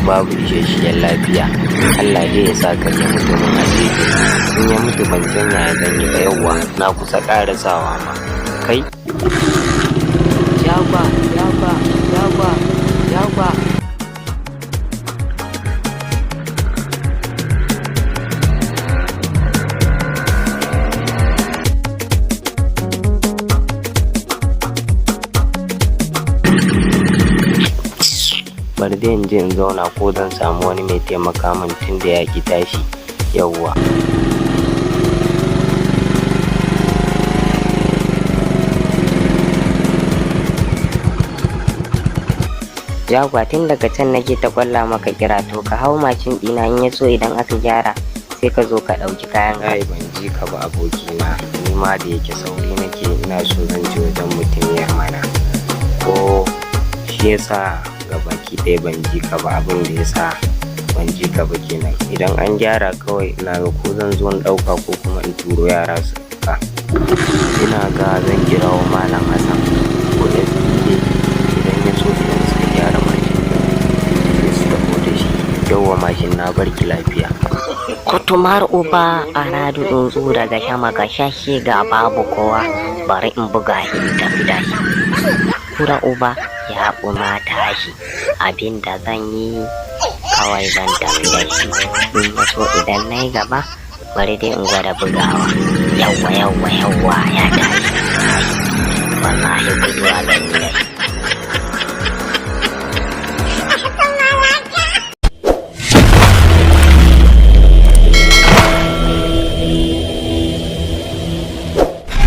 Babu isasshiyar lafiya. Allah dai ya sa kar ya mutu mun ajeji. In ya mutu ban san yaya zan yi ba. Yauwa, na kusa ƙarasawa ma. Kai. Jagwa, jagwa, jagwa, jagwa. Bari dai in je in zauna ko zan samu wani mai taimaka min tun da ya ƙi tashi. Yauwa. Jagwa, tun daga can nake ta kwalla maka kira. To ka hau mashin ɗina, in ya so idan aka gyara sai ka zo ka ɗauki kayan ka. Ai ban ji ka ba, abokina. Ni ma da yake sauri nake, ina so zan je wajen mutumiyar mana. Ko shi yasa gabaki ɗaya ban ji ka ba. Abin da yasa ban ji ka ba kenan. Idan an gyara kawai ina ga ko zan zo in ɗauka ko kuma in turo yara su ɗauka. Ina ga zan kirawo Malam Hassan ko SDA, idan ya so idan suka gyara mashin ɗin sai su taho da shi. Yauwa mashin, na barki lafiya. Kutumar uba a radu, tsuntsu daga sama gashashe, ga babu kowa, bari in buga shi in tafi da shi. Kura uba ya kuma tashi. Abin da zan yi kawai, zan tafi da shi, in ya so idan na yi gaba, bari dai in gwada bugawa. Yawwa, yawwa, yawwa, ya tashi. Wallahi guduwa zan yi.